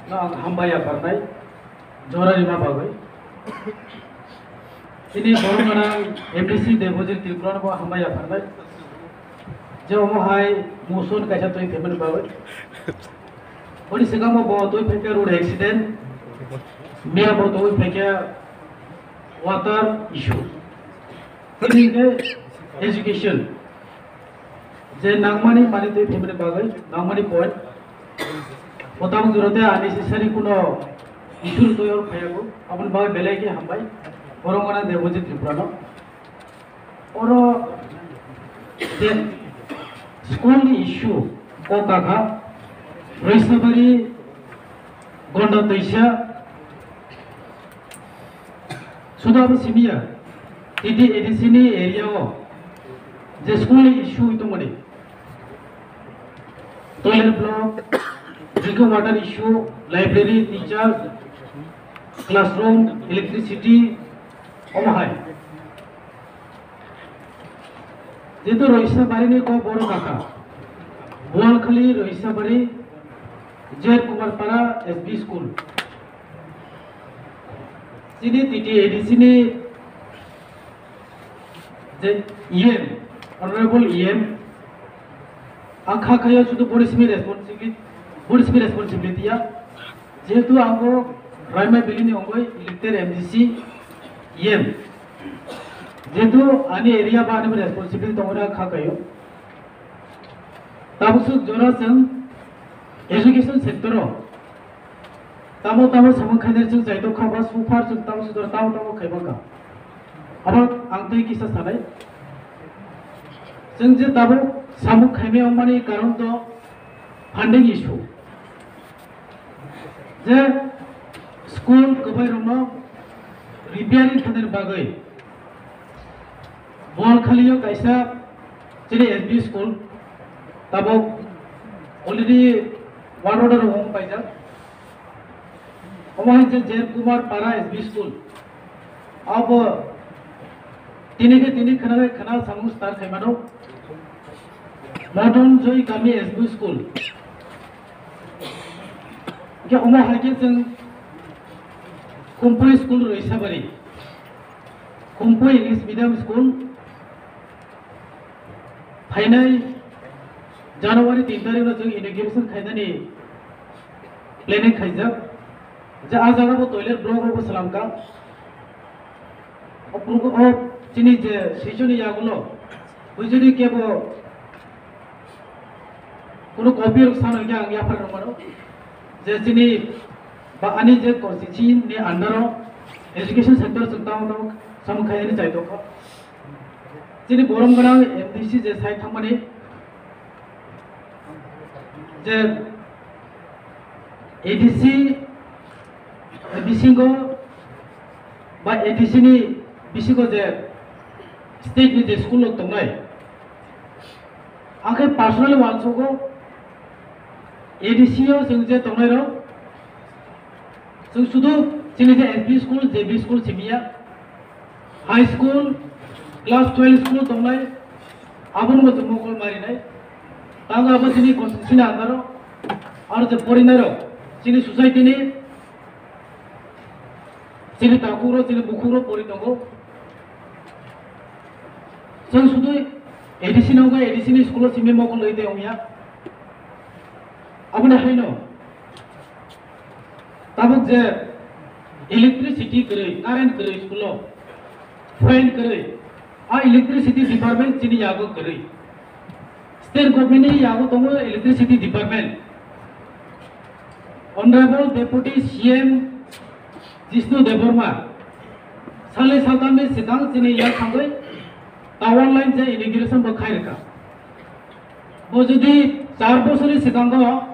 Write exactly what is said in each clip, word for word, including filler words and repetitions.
Ang hambai yapharnai, jora rima bagwi. Chini borok gwnang M D C Debojit Tripura no bo hambai yapharnai. Je omo hai motion kaisa twi phaimani bagwi. Boni swkang bo bo twi phaikha road accident, miya bo twi phaikha water issue. Tini ke education. Je nangmani mani twi phaimani bagwi nangmani point. Bo tabuk jora de ani sisari kuno issue twi or phaiyago. Aboni bagwi belai khe hambai. Borok gwnang Debojit Tripura no. Oro je school ni issue ko kakha Roisabari Gonda Toisa suda bo simiya T T A D C ni area o je school ni issue tongmani toilet block, drinking water issue, library, teacher, classroom, electricity, omo hai. Jehetu Roisabari ni kok borok kakha, Bualkhali Roisabari, J R Kumar Para S B School. Chini T T A D C ni je E M, Honorable E M, ang kha khayo sudu boni simi responsibility, boni simi responsibility ya. Jehetu ang bo Raima Valley ni ongoi elected M D C E M. Jehetu ani area ba ani responsibility tongo na kha kayo. Tabuk suk jora chwng education sector o tamo tamo samung khainai chwng chaitok kha ba so far chwng tamo suk jora tamo tamo khaiba kha. Abo ang tei kisa sanai. Chwng je tabuk samung khaimai wngmani karon to funding issue. Je school kwbai rokno repairing khainani bagwi Bualkhali o kaisa chini S B school tabuk already work order rok paijak. Omo hai je J R Kumar Para S B school abo tini khe tini khna khe khna samung start khaimano. Modern Joy Kami S B school. Hingke omo hai khe chwng Khumpui school Roisabari, Khumpui English medium school phainai January tin tarikh no chwng inauguration khainani planning khaijak. Je a jaga bo toilet block rok bo slamkha. O program, o chini je session ni yagulo, bujudi kebo kunu copy rok sano hingke ang yaphar rok mano. Je chini ba ani je constituency ni under o education sector chwng tamo tamo samung khainani chai tongkha. Chini borom gwnang M D C je sai thangmani je A D C bisingo ba A D C ni bisingo je state ni je school rok tongnai, ang khe personally uansugo A D C o chwng je tongnai rok, chwng sudu chini je S B school, J B school simiya, high school, class twelve school tongnai, abono bo chwng mokol marinai. Tamo abo chini constitution ni under o, aro je porinai rok, chini society ni, chini takhuk rok, chini bukhuk rok pori tongo. Chwng sudu A D C no wngkha, A D C ni school o simi mokol loi tei wngya. Aboni haino tabuk je electricity kwrwi, current kwrwi school o, fan kwrwi, a electricity department chini yago kwrwi. State government ni yago tongo electricity department. Honorable Deputy C M Jishnu Debbarma sale saltamni swkang chini yak thangwi tower line je inauguration bo khai rwkha. Bo jodi char bosorni swkango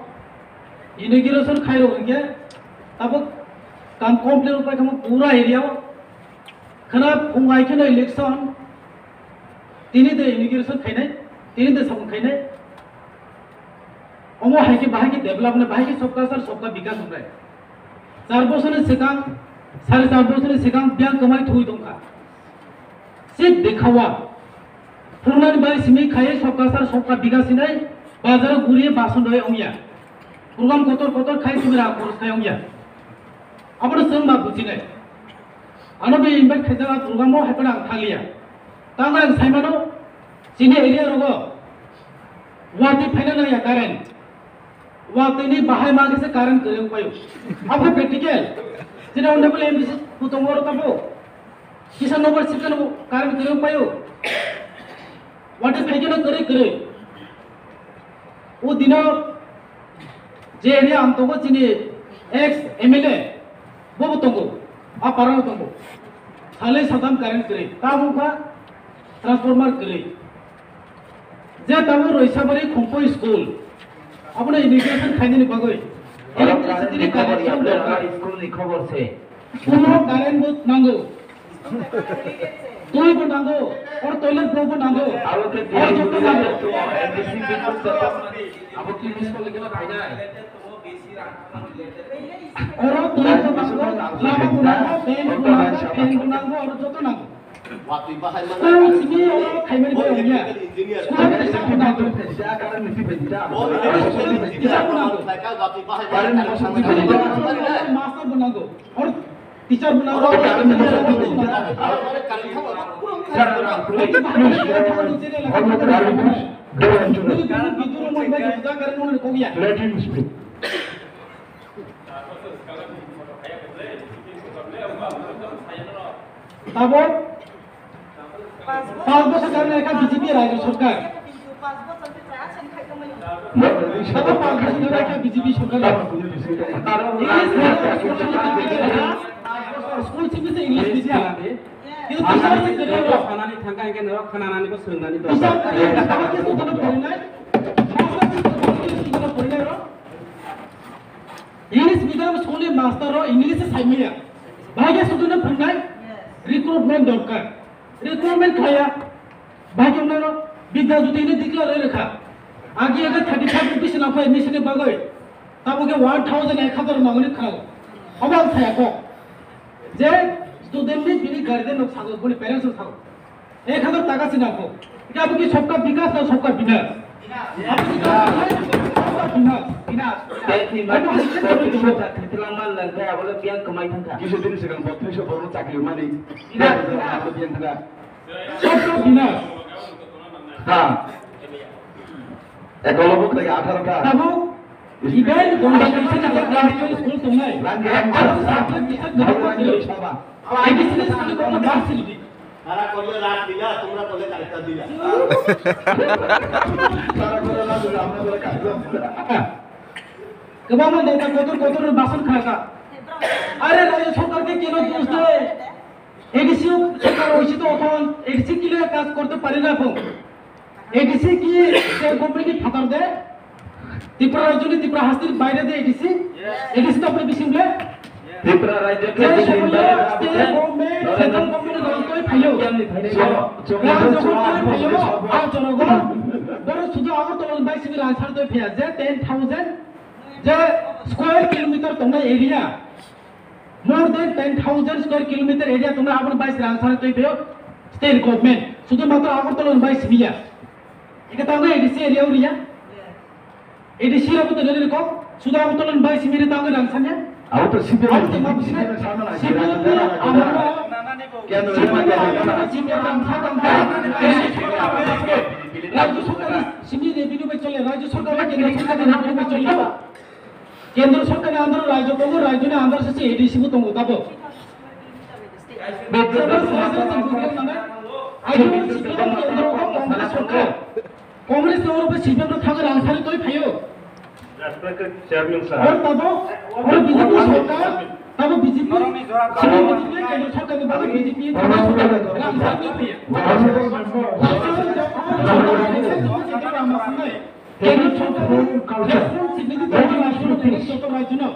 inauguration khairok hinkhe tabuk kam complete rwpai thangma pura area o khwna phungai kheno election tini de inauguration khainai, tini de samung khainai. Omo hai khe bahai khe development, bahai khe sabka sath sabka bikas wngnai. Char bosorni swkang, sare char bosorni swkang biyang kwmai thwi tongkha. Chik dekhawa. Phungnani bai simi khaiwi sabka sath sabka bikas hinai bazaro guriye bason roi ongya. Program kotor kotor khai simi ra khorok sai ongya. Abono chwng ba bujinai. Ano be invite khaijak a program o hai phano ang thanglia. Tamo ang saimano chini area rogo watwi phaina nangya current. Watwi ni bahai ma kisa current kwrwi paio. Abo practical. Chini honorable M D C kutongo ro tabo. Kisa nobar sikano current kwrwi paio. Watwi phaikeno kwrwi kwrwi. O dino je area ang tongo chini ex M L A bobo tongo, a parano tongo. Salai satam current kwrwi, tabuk ba transformer kwrwi. Je tabuk Roisabari Khumphoi school, abono inauguration khainani bagwi electricity ni connection dorkar. School ni khobor se. School o current bo nango. Twi bo nango, or toilet block bo nango. Aro ke or joto nango. Abo ki miss call kena phainai. Oro twi bo nango, lama bo nango, drain bo nango, fan bo nango, oro joto nango. School simi oro khaimani bo wngya. School o teacher bo nango. School o teacher bo nango. Master bo nango. Or teacher bo nango. Let him speak. Tabuk Panch bosor karne ekha B J P rajya sarkar. Sabo panch bosor karne ekha B J P sarkar. School simi se English medium. Kintu teacher se kene ro. Khanani thangka hingke norok khananani bo swrwngnani dor. Teacher kene sabo ke sotano phorinai. Sabo ke sotano phorinai ro. English medium school ni master ro English se saimaya. Bahai ke sotano phorinai. Recruitment dorkar. Recruitment khaya. Bahai kemnaro Bidya Jyoti ni declare rwkha. Agi agi thirty five rupees nangkha admission ni bagwi. Tamo khe one thousand ek hazar nangmani khao. Obo ang saya kok. Je student ni bini guardian rok sago, bini parents rok sago. Ek hazar taka si nangkho. Ita abo ki sabka bikas na sabka binas? Abo ki sabka binas. Binas. Binas. Abo hai ke sabka binas. Titlang man lang kaya, abo le biang kemai thangkha. Kisa din sekarang botris borok chakri mani. Binas. Abo biang thangkha. Sabka binas. Ha. Ekolo buk lagi atharo ta. Tabuk, even constitution of the national school tongnai. Aro subject teacher tongnai. Saba. I D C school tongnai, bar sili di. তারা করলে রাত দিলা, তোমরা করলে চারটা দিলা। তারা করলে রাত দিলা, আমরা করলে কাজ দিলা। Kwbangma neta kotor kotor bason khaka. আরে রাজ্য সরকারকে কেন দোষ দেয়? A D C সরকার হয়েছে তো এখন A D C কি লয়ে কাজ করতে পারে না এখন? A D C কি state government কি ফাটার দেয়? ত্রিপুরা রাজ্য নি ত্রিপুরা হাস্তির বাইরে দেয় A D C? A D C তো আপনি বেশি বলে? Tripura rajyo ke যে সময় state government, central government রাজ্য ফাইও। রাজ্য ফাইও, আর জনগণ বড় শুধু আগরতলা বাইশ রাজশাহী তো ফেয়া যে ten thousand যে square kilometer তোমার area, more than ten thousand square kilometer area tongnai, aboni bai se rang sana twi phaio state government. Sudhu matro Agartala ni bai simi ya. Eke tango A D C area uriya. A D C rok to dene ko. Sudhu Agartala ni bai simi re tango rang sanya. Abo to C P M, C P M ni amra. Rajya sarkar ni simi revenue bai chole. Rajya sarkar ni revenue bai chole. Kendro sorkar ni under o rajyo tongo, rajyo ni under o se A D C bo tongo, tabo. Sabo sabo sabo sabo bujina nang. Ayo, C P M kendro o Congress sorkar. Congress ni oro bo C P M no thangwi rang sari toi phaio. Respected Chairman sir. Oro tabo, oro B J P sorkar, tabo B J P, sabo B J P kendro sorkar ni bagwi B J P rang sari toi phaio. Kendro sorkar responsibility tongo national police joto rajyo no.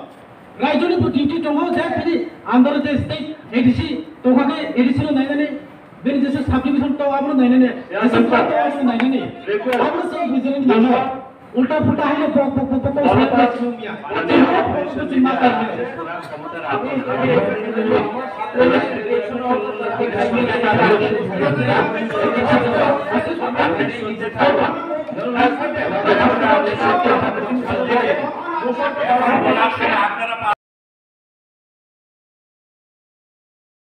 Rajyo ni bo duty tongo je bini under je state A D C tongkha khe A D C no nainani, bini jesa subdivision tong abono nainani, jesa block tong abono nainani. Abono se bujinani nangno. Ulta pulta haino bok bok bok bok bok.